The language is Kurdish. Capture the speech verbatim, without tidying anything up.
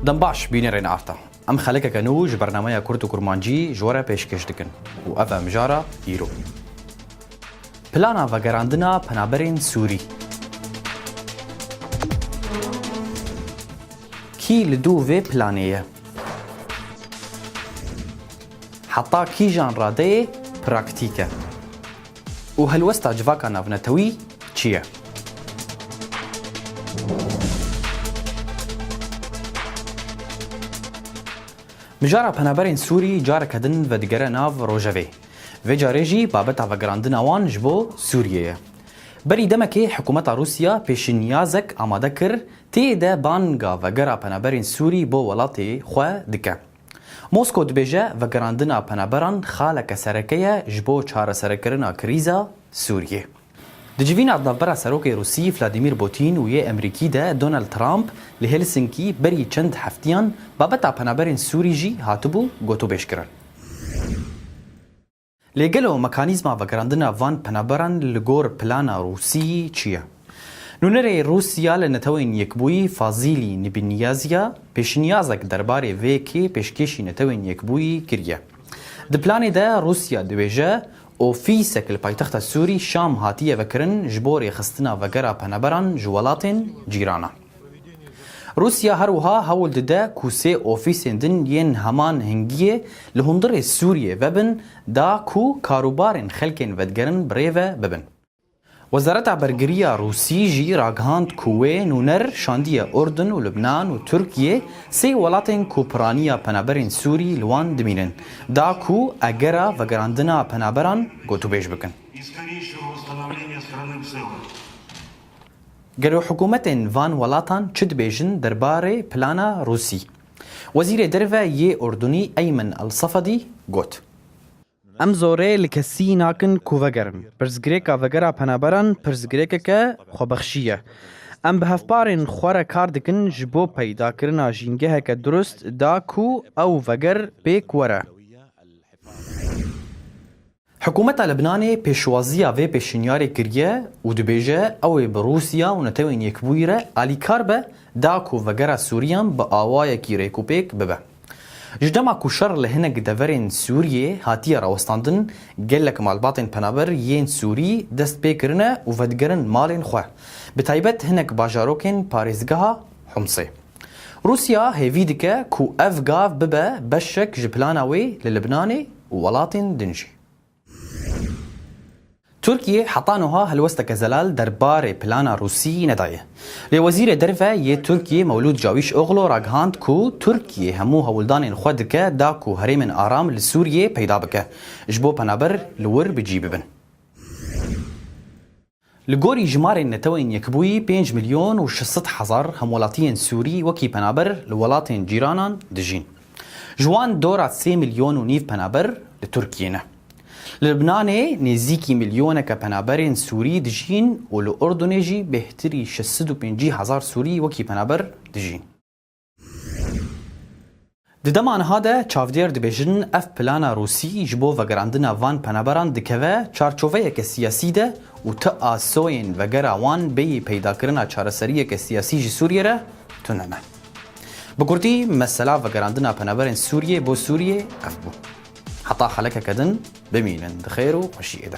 Dem baş, bînerên arta. Em xelekeke nû ji bernameya Kurd û Kurmancî ji we re pêşkêş dikin û ev e mijara îro. Plana vegerandina penaberên Sûrî. Kî li dû vê planê ye? Heta kîjan radeyê praktîk e? Û helwesta civaka navnetewî çi ye? Mijara penaberên Sûrî careke din vedigere nav rojevê. Vê carê jî babeta vegerandina wan ji bo Sûriyê ye. Berî demekê hikûmeta Rûsya pêşinyazek amade kir, tê de banga vegera penaberên Sûrî bo welatê xwe dike. Mosko dibêje, vegerandina penaberan xaleke sereke ye ji bo çareserkirina krîza Sûriyê. Di civîna di navbera serokê Rûsî Vladimir Putin û yê Emerîkî de Donald Trump li Helsinkî berî çend heftiyan babeta penaberên Sûrî jî hatibû gotûbêjkirin. Lê gelo mekanîzma vegerandina van penaberan li gor plana Rûsî çi ye? Nûnerê Rûsya li Netewên Yekbûyî Fazîlî Nibinyaziya pêşinyazek derbarê vê yekê pêşkêşî Netewên Yekbûyî kiriye. Di planê de Rûsya dibêje, ofîsek li paytexta Sûrî Şam hatiye vekirin ji bo rêxistina vegera penaberan ji welatên cîranan. Rûsya her wiha hewl dide ku sê ofîsên din yên heman hingiyê li hundirê Sûriyê vebin, da ku karûbarên xelkên vedigerin bi rê ve bibin. Wezareta Bergiriya Rûsî jî ragihand ku wê nûner şandiye Urdun û Lubnan û Tirkiyê, sê welatên ku piraniya penaberên Sûrî li wan dimînin, da ku agera vegerandina penaberan gotûbêj bikin. Gelo hikûmetên van welatan çi dibêjin derbarê plana Rûsî? Wezîrê Derve yê Urdunî Eymen El Sefadî got: Em zorê li kesî nakin ku vegerin. Pirsgirêka vegera penaberan pirsgirêkeke xwebexşî ye. Em bi hevparên xwe re kar dikin ji bo peydakirina jîngeheke durust da ku ew veger pêk were. Hikûmeta Libnanê pêşwaziya vê pêşinyarê kiriye û dibêje ew ê bi Rûsya û Netewên Yekbûyî re alîkar be da ku vegera Sûriyan bi awayekî rêkûpêk bibe. Ji dema ku şer li hinek deverên Sûriyê hatiye rawestandin, gelek malbatên penaber yên Sûrî dest pê kirine û vedigerin malên xwe, bi taybet hinek bajarokên parêzgeha Humsê. Rûsya hêvî dike ku ev gav bibe beşek ji plana wê li Libnanê û welatên din jî. Tirkiye heta niha helwesteke zelal derbarê plana Rûsî nedaye. Lê Wezîrê Derve yê Tirkiyê Mewlûd Cawîşoglu ragihand ku Tirkiye hemû hewldanên xwe dike da ku herêmên aram li Sûriyê peyda bike, ji bo penaber li wir bi cî bibin. Li gorî jimarên Netewên Yekbûyî, pênc milyon û şeş sed hezar hemwelatiyên Sûrî wekî penaber li welatên cîranan dijîn. Ji wan dora sê milyon û nîv penaber li Tirkiyê ne. Li Libnanê nêzîkî milyoneke penaberên Sûrî dijîn û li Urdunê jî bêhtirî şeş sed û pêncî hezar Sûrî wekî penaber dijîn. Di dema niha de çavdêr dibêjin, ev plana Rûsî ji bo vegerandina van penaberan dikeve çarçoveyeke siyasî de û ti asoyên vegera wan bêyî peydakirina çareseriyeke siyasî ji Sûriyê re tune ne. Bi kurtî, mesela vegerandina penaberên Sûriyê bo Sûriyê ev bû. Heta xelekeke din bimînin di xêr û xweşiyê de.